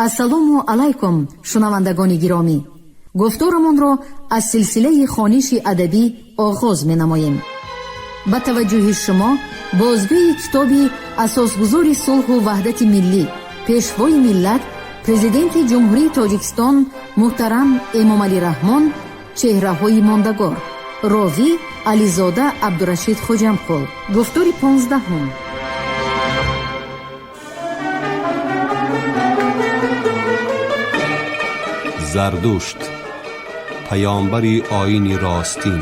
Ассалому алайкум, шунавандагони гиромӣ. Гуфторамонро аз силсилаи хониши адабӣ оғоз менамоем. Ба таваҷҷӯҳи шумо бозгӯи китоби асосгузори сулҳу ваҳдати миллӣ, пешвои миллат, Президенти Ҷумҳурии Тоҷикистон муҳтарам Эмомалӣ Раҳмон «Чеҳраҳои мондагор». Ровӣ Ализода Абдурашид Хоҷамқул. Гуфтори 15-ум. Зардушт, паёмбари оини ростин.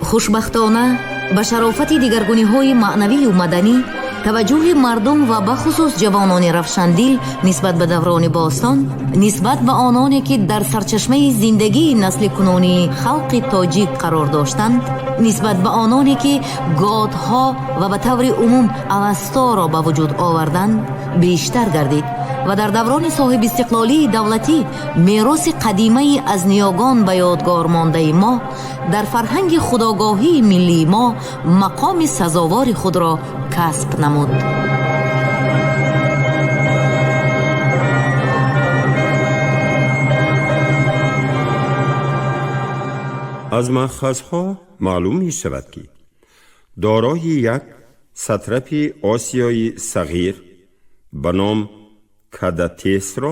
Хушбахтона, ба шарофати дигаргуниҳои маънавию маданӣ, таваҷҷӯҳи мардум ва бахусус ҷавонони равшандил нисбат ба даврони бостон, нисбат ба ононе ки дар сарчашмаи зиндагии насли кунунии халқи тоҷик қарор доштанд, нисбат ба ононе ки готҳо ва ба таври умум Авасторо ба вуҷуд оварданд, бештар гардид ва дар даврони соҳибистиқлолии давлатӣ мероси қадимаи аз ниёгон ба ёдгор мондаи мо дар фарҳанги худогоҳии миллии мо мақоми сазовори худро касб намуд. Аз манхазҳо маълум мешавад, ки дорои як сатрапи Осиёи Сағир ба ном Кадатесро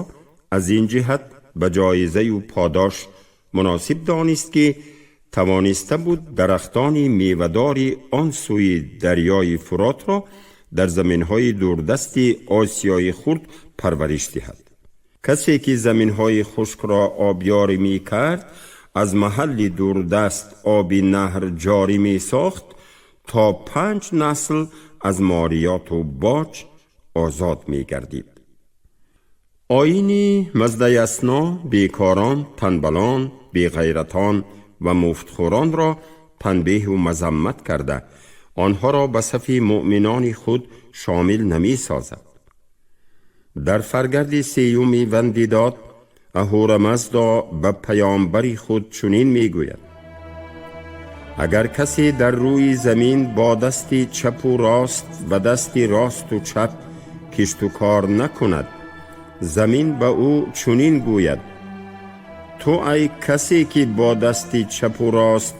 аз ин ҷиҳат ба ҷоизаю подош муносиб донист, ки тавониста буд дарахтони мевадори он сӯи дарёи Фуротро дар заминҳои дурдасти Осиёи Хурд парвариш диҳад. Касе ки заминҳои хушкро обёрӣ мекард, аз маҳалли дурдаст оби наҳр ҷорӣ месохт, то панҷ насл аз мориёту боҷ озод мегардид. Оини Маздаясно бекорон, танбалон, беғайратон ва муфтхӯронро танбеҳу мазаммат карда, онҳоро ба сафи муъминони худ шомил намесозад. Дар фаргарди сеюми Вандидод Аҳурамаздо ба паёмбари худ чунин мегӯяд: агар касе дар рӯи замин бо дасти чапу рост ва дасти росту чап кишту кор накунад, замин ба ӯ чунин гӯяд: ту ай касе ки бо дасти чапу рост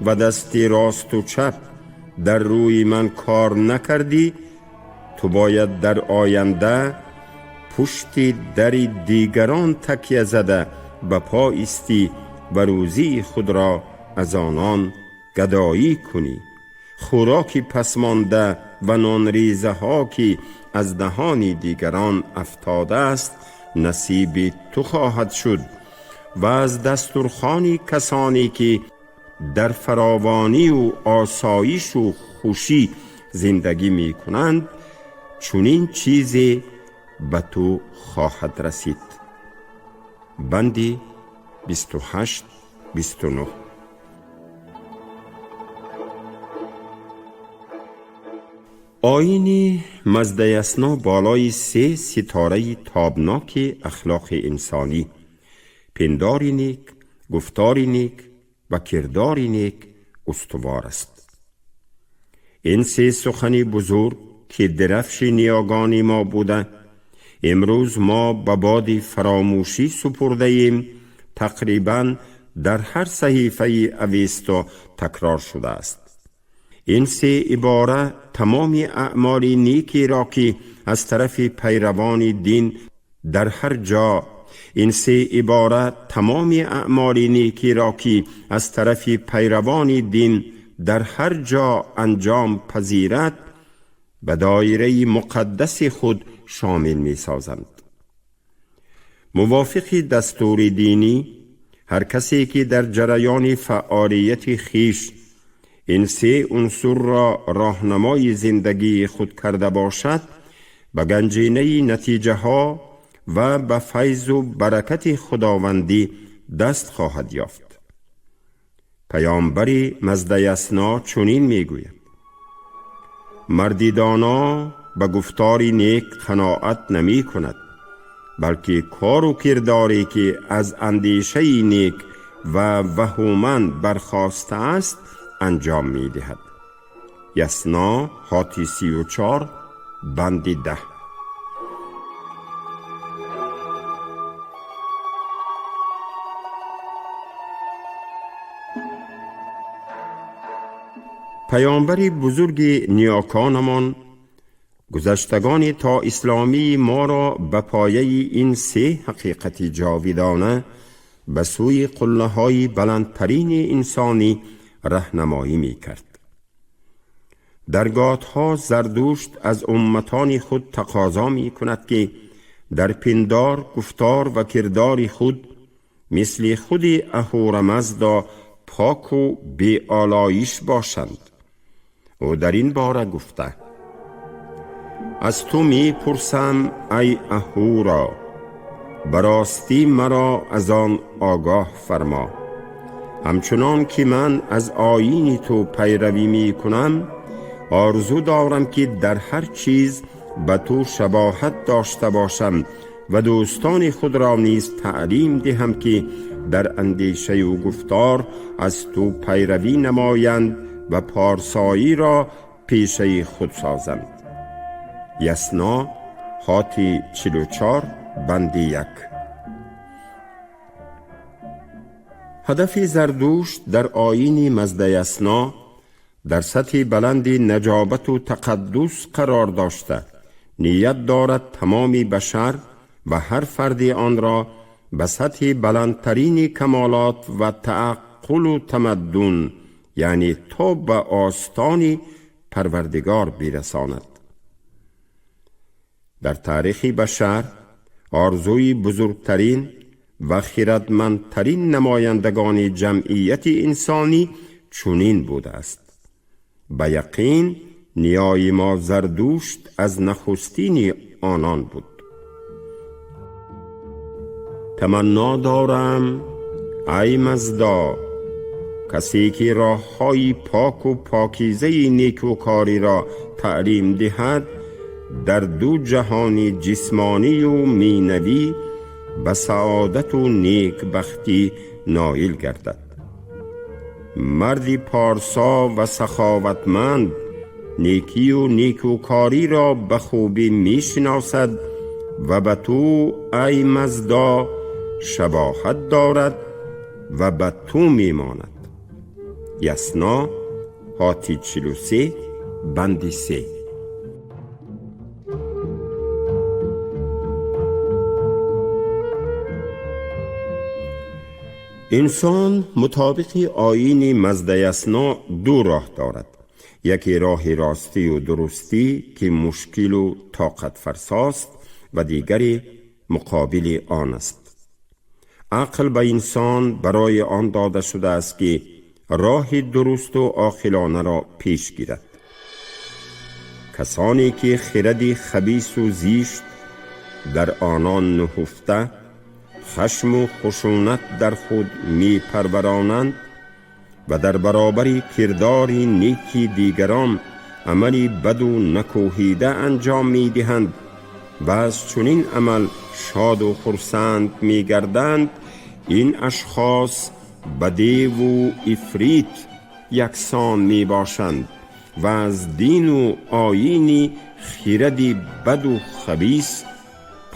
ва дасти росту чап дар рӯи ман кор накардӣ, ту бояд дар оянда пушти дари дигарон такя зада ба по истӣ ва рӯзии худро аз онон гадоӣ кунӣ. Хӯроки пасмонда ва нонрезаҳо, ки аз даҳони дигарон афтодааст, насиби ту хоҳад шуд ва аз дастурхони касоне ки дар фаровонию осоишу хушӣ зиндагӣ мекунанд, чунин чизе ба ту хоҳад расид. Банди 28, 29. Оини Маздаясно болои се ситораи тобноки ахлоқи инсонӣ: пиндори нек, гуфтори нек ва кирдори нек устувор аст. Ин се сухани бузург, ки дирафши ниёгони мо буда, имрӯз мо ба боди фаромӯшӣ супурдаем, тақрибан дар ҳар саҳифаи Авесто такрор шудааст. Ин се ибора тамоми аъмоли некиро, ки аз тарафи пайравони дин дар ҳар ҷо ин се ибора тамоми аъмоли некиро, ки аз тарафи пайравони дин дар ҳар ҷо анҷом пазирад, ба доираи муқаддаси худ шомил месозанд. Мувофиқи дастури динӣ, ҳар касе ки дар ҷараёни фаъолияти хиш ин се унсурро роҳнамои зиндагии худ карда бошад, ба ганҷинаи натиҷаҳо ва ба файзу баракати худовандӣ даст хоҳад ёфт. Паёмбари Маздаясно чунин мегӯяд: марди доно ба гуфтори нек қаноат намекунад, балки кору кирдоре ки аз андешаи нек و وهومن برخاسته است انجام می دهد. یسنا هاتی 34 بند 10. پیامبر بزرگ نیاکانمان گذشتگان تا اسلامی ما را به پایه این سه حقیقت جاویدانه به سوی قله‌های بلندترین انسانی رهنمایی می کرد. در گاتها زردشت از امتان خود تقاضا می کند که در پندار، گفتار و کردار خود مثل خود اهورامزدا پاک و بی آلایش باشند. او در این باره گفته: از تو می پرسم ای اهورا، براستی مرا از آن آگاه فرما. همچنان که من از آیین تو پیروی می کنم، آرزو دارم که در هر چیز به تو شباهت داشته باشم و دوستان خود را نیز تعلیم دهم که در اندیشه و گفتار از تو پیروی نمایند و پارسایی را پیشه خود سازند. یسنا هاتی 44 بند 1. هدف زردشت در آیین مزدیسنا در سطح بلند نجابت و تقدس قرار داشته، نیت دارد تمام بشر و هر فرد آن را به سطح بلندترین کمالات و تعقل و تمدن، یعنی تا به آستان پروردگار برساند. در تاریخ بشر آرزوی بزرگترین و خردمندترین نمایندگان جمعیت انسانی چنین بوده است. به یقین نیای ما زردشت از نخستین آنان بود. تمنا دارم ای مزدا، کسی که راه‌های پاک و پاکیزه نیکوکاری را تعلیم دهد، در دو جهان جسمانی و مینوی به سعادت و نیکبختی نایل گردد. مردی پارسا و سخاوتمند نیکی و نیکوکاری را به خوبی میشناسد و به تو ای مزدا شباهت دارد و به تو میماند. یسنا هاتی 43 بند 3. انسان مطابق آیین مزدیسنا دو راه دارد. یکی راه راستی و درستی که مشکل و طاقت فرساست و دیگری مقابل آن است. عقل به انسان برای آن داده شده است که راه درست و عاقلانه را پیش گیرد. کسانی که خرد خبیث و زیشت در آنان نهفته، خشم و خشونت در خود می پرورانند و در برابر کردار نیکی دیگران عملی بد و نکوهیده انجام می دهند و از چنین عمل شاد و خرسند می گردند، این اشخاص به دیو و عفریت یکسان می باشند و از دین و آیین خرد بد و خبیث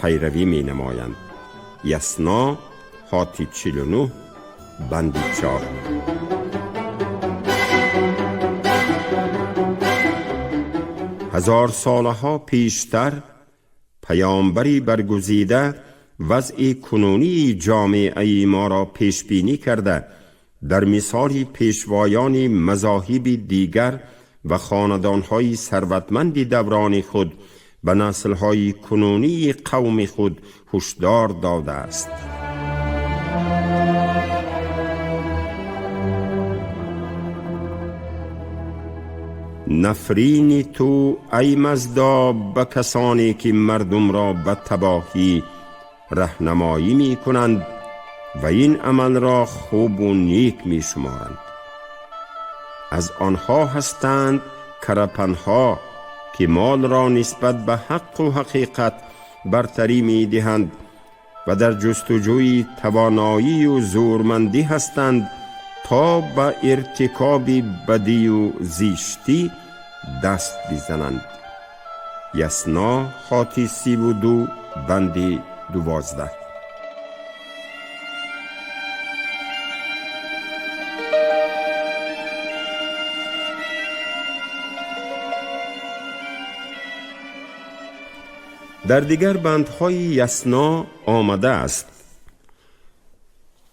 پیروی می نمایند. یسنا هاتی 49 بند 4. هزار سالها پیشتر پیامبری برگزیده وضع کنونی جامعه ما را پیش بینی کرده، در مثال پیشوایان مذاهب دیگر و خاندانهای ثروتمند دوران خود به نسل‌های کنونی قوم خود هشدار داده است. نفرین تو ای مزدا به کسانی که مردم را به تباهی رهنمایی می کنند و این عمل را خوب و نیک می شمارند. از آنها هستند کرپنها که مال را نسبت به حق و حقیقت برتری می دهند و در جستجوی توانایی و زورمندی هستند تا به ارتکاب بدی و زیشتی دست بزنند. یسنا خاطی 32 بند 12. در دیگر بندهای یسنا آمده است: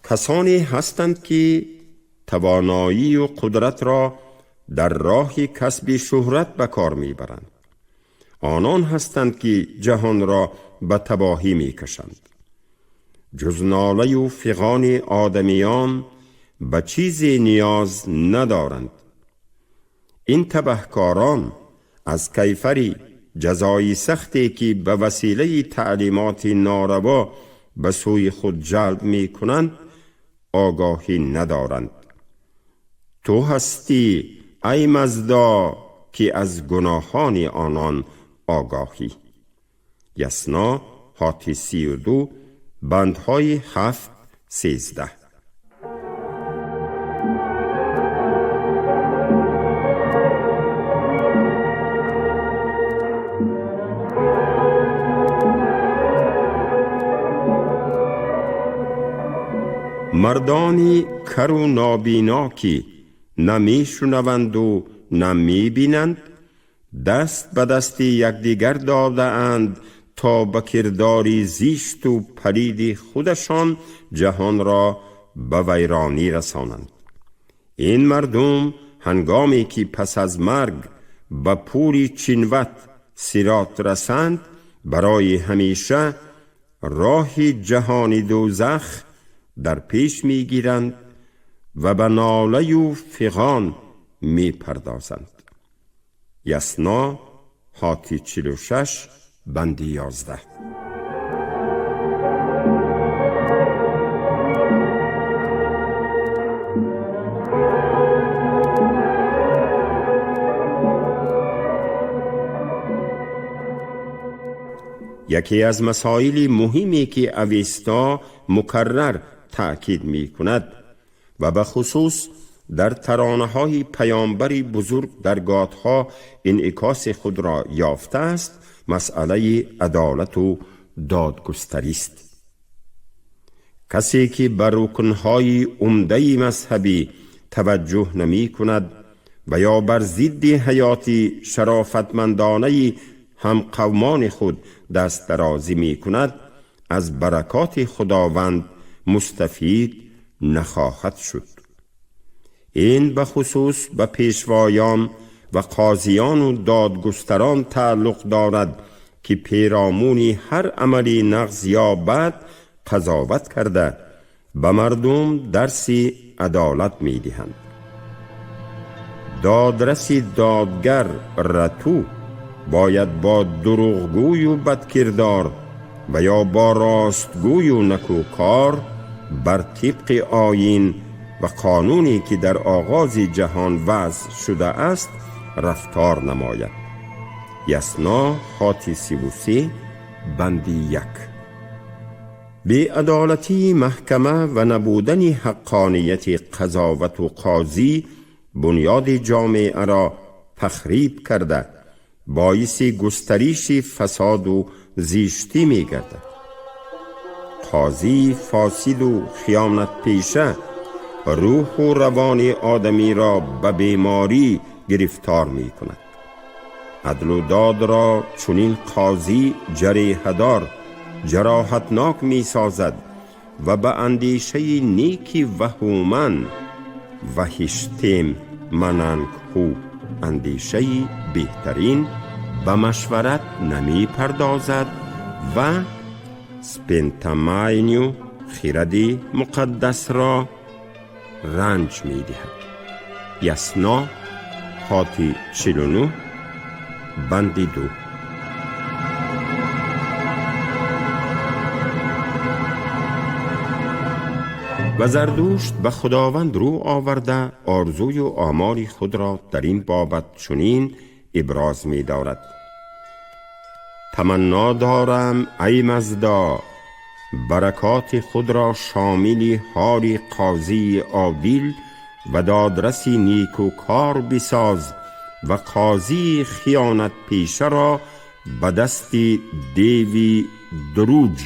کسانی هستند که توانایی و قدرت را در راه کسب شهرت به کار میبرند. آنان هستند که جهان را به تباهی میکشند. جز ناله و فغان آدمیان به چیزی نیاز ندارند. این تبهکاران از کیفری جزای سختی که به وسیله تعلیمات ناروا به سوی خود جلب می کنند آگاهی ندارند. تو هستی ای مزدا که از گناهان آنان آگاهی. یسنا هاتی 32 بندهای 7-13. مردانی کر و نابینا که نه میشنوند و نه میبینند دست به دست یکدیگر داده اند تا به کردار زیشت و پلید خودشان جهان را به ویرانی رسانند. این مردم هنگامی که پس از مرگ به پوری چینوت صراط رسند، برای همیشه راه جهان دوزخ در پیش میگیرند و به ناله و فغان میپردازند. یسنا هاتی 46 بند 11. یکی از مسائل مهمی که اوستا مکرر تأکید می کند و به خصوص در ترانه های پیامبری بزرگ در گاتها انعکاس خود را یافته است، مسئله عدالت و دادگستری است. کسی که بر رکنهای عمده مذهبی توجه نمی کند و یا بر ضد حیات شرافتمندانه هم قومان خود دست درازی می کند، از برکات خداوند مستفید نخواهد شد. این به خصوص به پیشوایان و قاضیان و دادگستران تعلق دارد که پیرامون هر عملی نقض یا بد قضاوت کرده به مردم درس عدالت می دهند. دادرس دادگر رتو باید با دروغگوی و بدکردار و یا با راستگوی و نکوکار بر طبق آیین و قانونی که در آغاز جهان وضع شده است رفتار نماید. یسنا خاطی 33 بند 1. بی‌عدالتی محکمه و نبودن حقانیت قضاوت و قاضی بنیاد جامعه را تخریب کرده، باعث گسترش فساد و زیشتی می گردد. قاضی فاسد و خیانت پیشه روح و روان آدمی را به بیماری گرفتار می کند. عدل و داد را چنین قاضی جریحه‌دار جراحتناک می سازد و به اندیشه نیکی و هومن و هشتیم مننگ هو اندیشه بهترین به مشورت نمی پردازد و سپنتاماینیو خرد مقدس را رنج می دهد. یسنا خاطی 49 بند 2. و زردوشت به خداوند رو آورده آرزوی و آمال خود را در این بابت چنین ابراز می دارد: تمنا دارم ای مزدا برکات خود را شامل حال قاضی عادل و دادرس نیکوکار بساز و قاضی خیانت پیشه را به دست دیوی دروج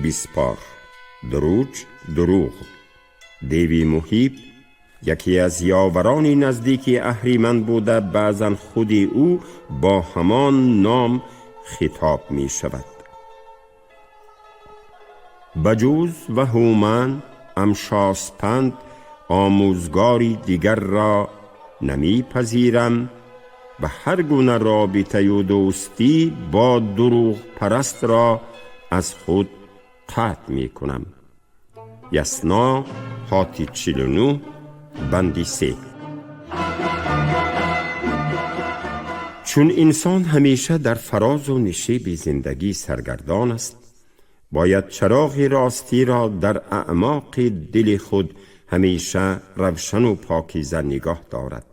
بسپار. دروج دروغ. دیوی محیب یکی از یاوران نزدیک اهریمن بوده، بعضا خود او با همان نام خطاب می شود. بجوز و هومن امشاسپند آموزگاری دیگر را نمی پذیرم و هر گونه رابطه و دوستی با دروغ پرست را از خود قطع می کنم. یسنا هاتی 49 بندی 3. چون انسان همیشه در فراز و نشیب زندگی سرگردان است، باید چراغ راستی را در اعماق دل خود همیشه روشن و پاکیزه نگاه دارد.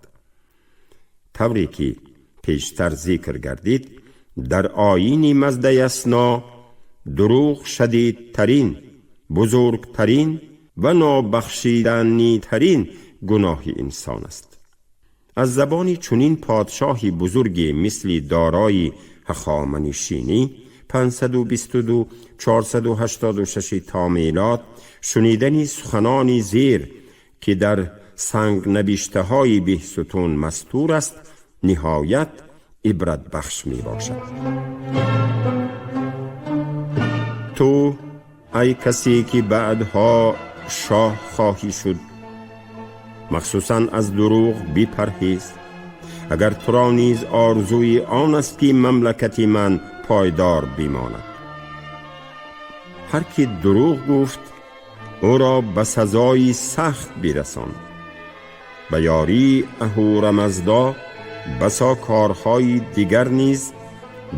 طوری که پیشتر ذکر گردید، در آیین مزدیسنا دروغ شدیدترین، بزرگترین و نابخشیدنی ترین گناه انسان است. از زبان چنین پادشاهی بزرگی مثل دارای هخامنشینی 522 486 تا میلاد شنیدن سخنان زیر که در سنگ نبشته های بهستون مستور است، نهایت عبرت بخش می باشد. تو ای کسی که بعدها شاه خواهی شد، مخصوصا از دروغ بپرهیز. اگر تو را نیز آرزوی آن است که مملکت من پایدار بماند. هر کی دروغ گفت او را به سزای سخت برسان. به یاری اهورامزدا بسا کارهای دیگر نیز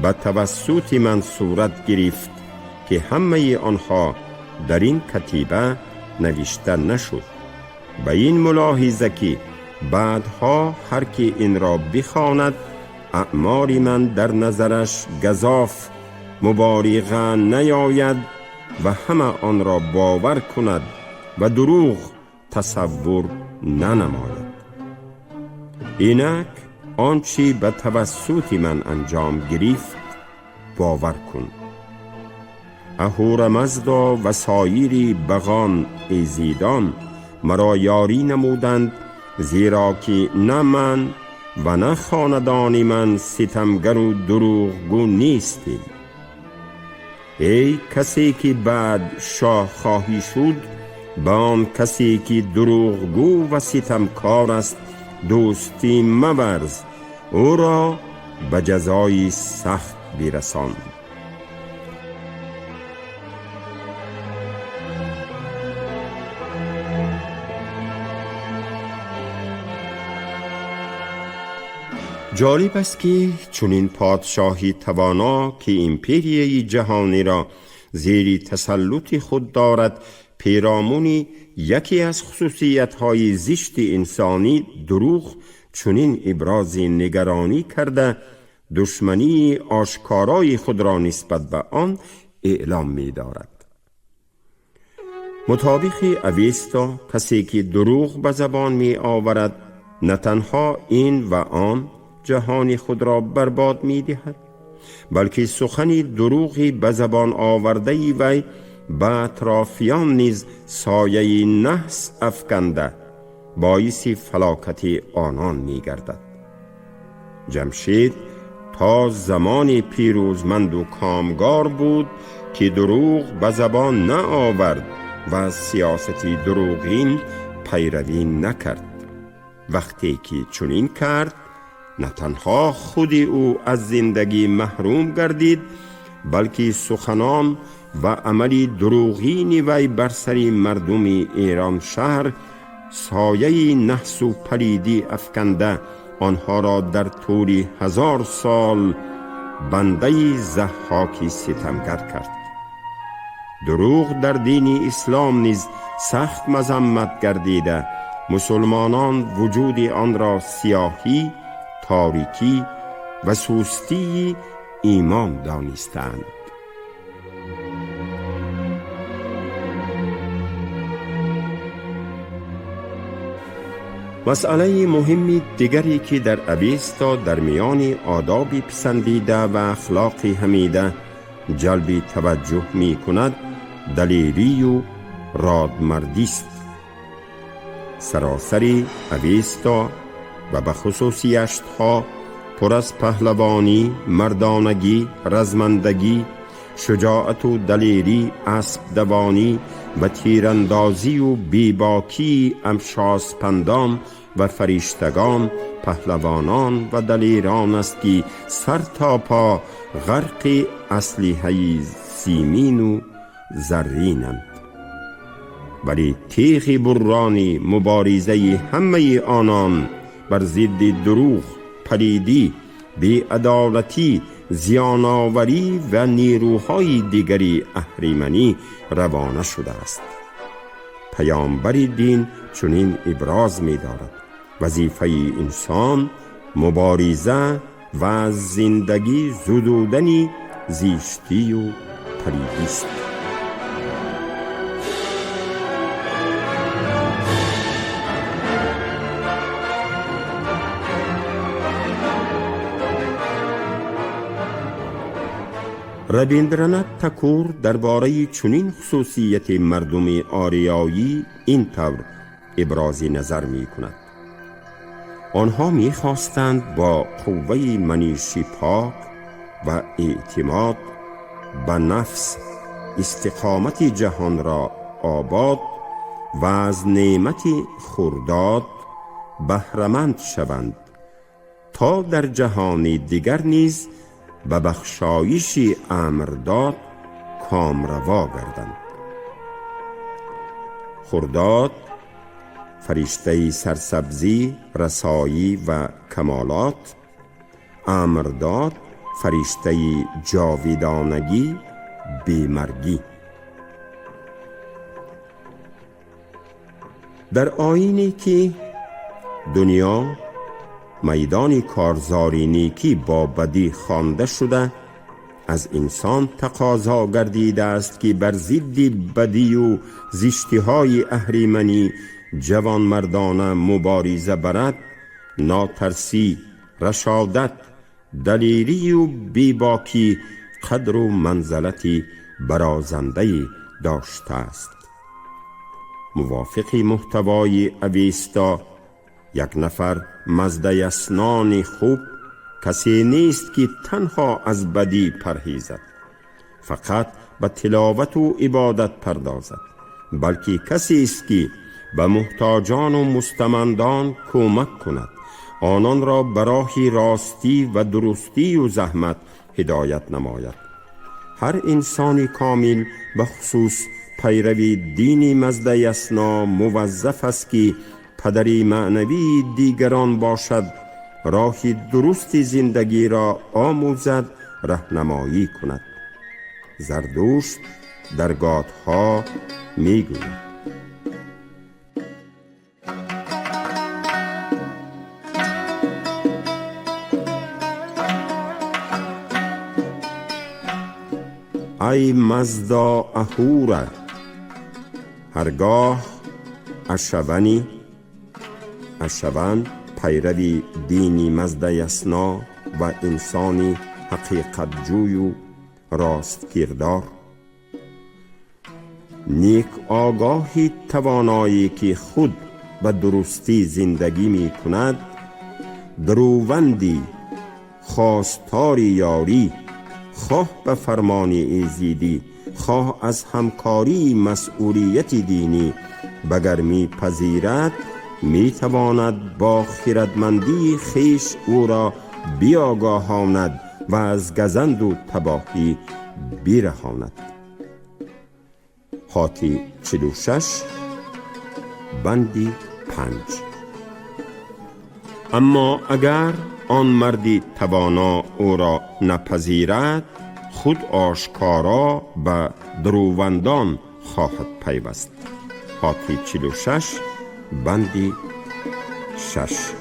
به توسط من صورت گرفت که همه آنها در این کتیبه نوشته نشد. به این ملاحظه که بعدها هر کی این را بخواند اعمال من در نظرش گزاف مبارغه نیاید و همه آن را باور کند و دروغ تصور ننماید. اینک آنچه به توسط من انجام گرفت باور کن. اهورامزدا و سایر بغان ایزیدان مرا یاری نمودند، زیرا که نه من و نه خاندان من ستمگر و دروغگو نیستیم. ای کسی که بعد شاه خواهی شد، با آن کسی که دروغگو و ستمکار است دوستی مورز، او را به جزای سخت برسان. جالب است که چنین پادشاهی توانا که ایمپریای جهانی را زیر تسلط خود دارد، پیرامون یکی از خصوصیت‌های زشت انسانی دروغ چنین ابراز نگرانی کرده، دشمنی آشکارای خود را نسبت به آن اعلام می‌دارد. مطابق اوستا، کسی که دروغ به زبان می آورد نه تنها این و آن جهان خود را برباد می دهد، بلکه سخن دروغی به زبان آورده وی به اطرافیان نیز سایه نحس افکنده باعث فلاکت آنان می گردد. جمشید تا زمان پیروزمند و کامگار بود که دروغ به زبان نه آورد و سیاست دروغین پیروی نکرد. وقتی که چنین کرد، نه تنها خود او از زندگی محروم گردید، بلکه سخنان و عمل دروغین وی بر سر مردم ایران شهر سایه نحس و پلیدی افکنده آنها را در طول 1000 سال بنده ضحاک ستمگر کرد. دروغ در دین اسلام نیز سخت مذمت گردیده، مسلمانان وجود آن را سیاهی، تاریکی و سستی ایمان دانستند. Масъалаи муҳими дигаре ки дар Авеста дар миёни одоби писандида ва ахлоқи ҳамида ҷалби таваҷҷӯҳ мекунад, далерию родмардист. Саросари Авеста ва ба хусус яштҳо пур аз паҳлавонӣ, мардонагӣ, размандагӣ, шуҷоату далерӣ, аспдавонӣ ва тирандозию бебокии амшоспандон ва фариштагон, паҳлавонон ва далерон аст, ки сар то по ғарқи аслиҳаи симину зарринанд. Вале теғи буррони муборизаи ҳамаи онон бар зидди дурӯғ, палидӣ, беадолатӣ, зиёноварӣ ва нерӯҳои дигари аҳриманӣ равона шудааст. Паёмбари дин чунин иброз медорад: вазифаи инсон мубориза ва аз зиндагӣ зудудани зиштию палидист. Рабиндранат Такур дар бораи чунин хусусияти мардуми ориёӣ ин тавр ибрози назар мекунад: онҳо мехостанд бо қувваи маниши пок ва эътимод ба нафс истиқомати ҷаҳонро обод ва аз неъмати хурдод баҳраманд шаванд, то дар ҷаҳони дигар низ ба бахшоиши амрдод комраво гарданд. Хурдод фариштаи сарсабзӣ, расоӣ ва камолот, амрдод фариштаи ҷовидонагӣ, бемаргӣ. Дар оине ки дунё майдони корзори некӣ бо бадӣ хонда шуда, аз инсон тақозо гардидааст, ки бар зидди бадию зиштиҳои аҳриманӣ ҷавонмардона мубориза барад, нотарсӣ, рашодат, далерию бебокӣ қадру манзалати барозандае доштааст. Мувофиқи муҳтавои Авеста, як нафар маздаяснони хуб касе нест, ки танҳо аз бадӣ парҳезад, фақат ба тиловату ибодат пардозад, балки касест, ки ба муҳтоҷону мустамандон кӯмак кунад, ононро ба роҳи ростӣ ва дурустию заҳмат ҳидоят намояд. Ҳар инсони комил, ба хусус пайрави дини маздаясно, муваззаф аст, ки падари маънавии дигарон бошад, роҳи дурусти зиндагиро омӯзад, раҳнамоӣ кунад. Зардушт дар Готҳо мегӯяд: ай Мазда Аҳура, ҳаргоҳ ашавани ашаван пайрави дини Маздаясно ва инсони ҳақиқатҷӯю росткирдор, нек огоҳи тавоное, ки худ ба дурустӣ зиндагӣ мекунад, даруванди хостори ёрӣ, хоҳ ба фармони эзидӣ, хоҳ аз ҳамкории масъулияти динӣ ба гармӣ пазирад, метавонад бо хирадмандии хеш ӯро биогоҳонад ва аз газанду табоҳӣ бираҳонад. Ҳоти 46, банди 5. Аммо агар он марди тавоно ӯро напазирад, худ ошкоро ба дурувандон хоҳад пайваст. Ҳоти 46, банди 6.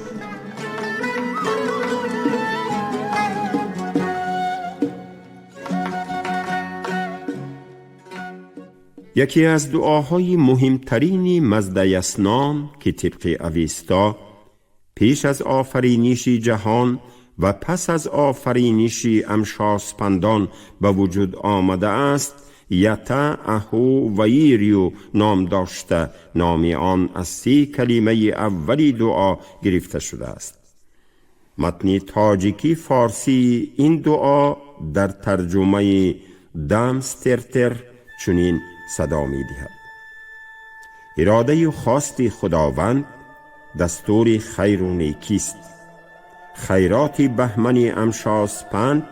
Яке аз дуоҳои муҳимтарини Маздаяснон, ки тибқи Авеста پیش از آفرینش جهان و پس از آفرینش امشاسپندان به وجود آمده است، یتا اهو و یریو نام داشته، نام آن از 3 کلمه اولی دعا گرفته شده است. متن تاجیکی فارسی این دعا در ترجمه دامسترتر چنین صدا می دهد: اراده خواست خداوند دستور خیر و نیکیست. خیرات بهمن امشاسپند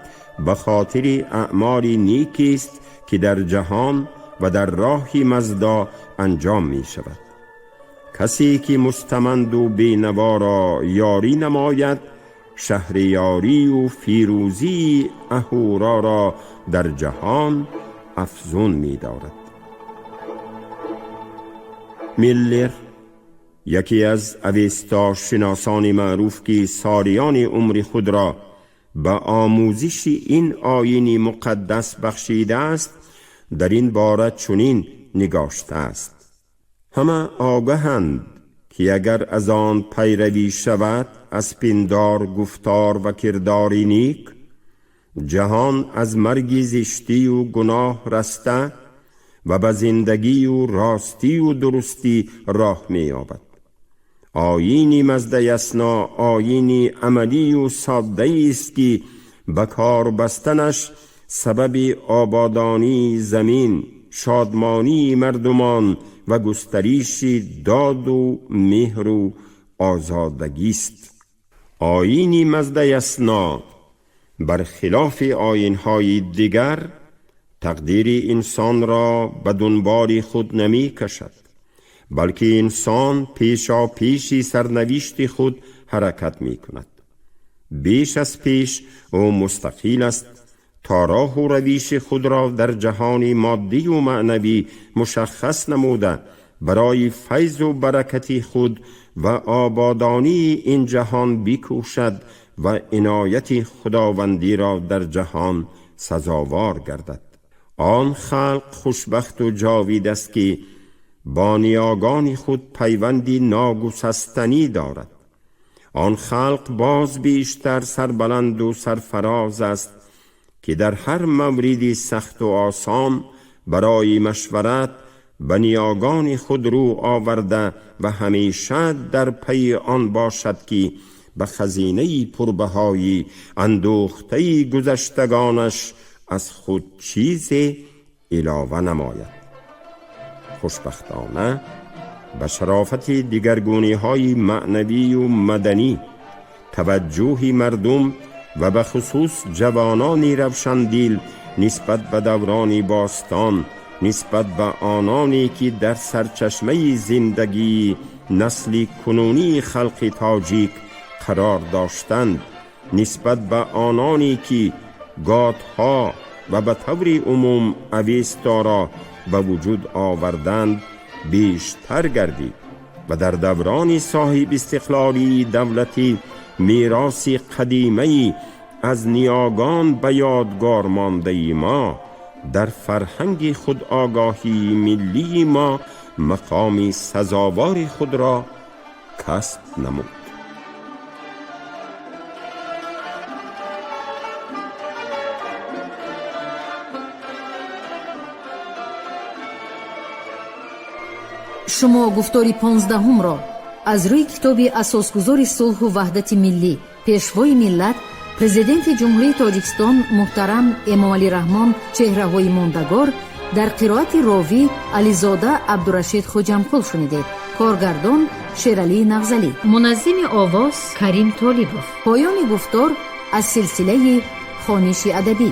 به خاطر اعمال نیکیست که در جهان و در راه مزدا انجام می شود. کسی که مستمند و بینوا را یاری نماید، شهریاری و فیروزی اهورا را در جهان افزون می دارد. میلر، یکی از اوستا شناسان معروف که سالیان عمر خود را به آموزش این آیین مقدس بخشیده است، در این باره چنین نگاشته است: همه آگاهند که اگر از آن پیروی شود، از پندار، گفتار و کردار نیک، جهان از مرگ زشتی و گناه رسته و به زندگی و راستی و درستی راه می‌یابد. آیین مزدیسنا آیین عملی و ساده است که به کار بستنش سبب آبادانی زمین، شادمانی مردمان و گسترش داد و مهر و آزادگی است. آیین مزدیسنا برخلاف آیین‌های دیگر تقدیر انسان را به دنبال خود نمی کشد، بلکه انسان پیشا پیشی سرنوشت خود حرکت می کند. بیش از پیش او مستقیل است تا راه و رویش خود را در جهان مادی و معنوی مشخص نموده، برای فیض و برکت خود و آبادانی این جهان بکوشد و عنایت خداوندی را در جهان سزاوار گردد. آن خلق خوشبخت و جاوید است که با نیاگان خود پیوندی ناگسستنی دارد. آن خلق باز بیشتر سربلند و سرفراز است که در هر موردی سخت و آسان برای مشورت به نیاگان خود رو آورده و همیشه در پی آن باشد که به خزینه پربهایی اندوخته گذشتگانش از خود چیز علاوه نماید. خوشبختانه به شرافت دیگرگونی های معنوی و مدنی توجه مردم و به خصوص جوانان روشندیل نسبت به دوران باستان، نسبت به آنانی که در سرچشمه زندگی نسل کنونی خلق تاجیک قرار داشتند، نسبت به آنانی که گاتها و به طور عموم اوستا را به وجود آوردند بیشتر گردید و در دوران صاحب استقلالی دولتی میراث قدیمه از نیاگان به یادگار مانده ما در فرهنگ خود آگاهی ملی ما مقام سزاوار خود را کسب نمود. Шумо гуфтори 15-ро аз рӯи китоби асосгузори сулҳу ваҳдати миллӣ, пешвои миллат, президенти Ҷумҳурии Тоҷикистон муҳтарам Эмомалӣ Раҳмон «Чеҳраҳои мондагор» дар қироати ровӣ Ализода Абдурашид Хуҷамқул шунидед. Коргардон Шералӣ Нағзалӣ, муназзими овоз Карим Толибов. Поёни гуфтор аз силсилаи хониши адабӣ.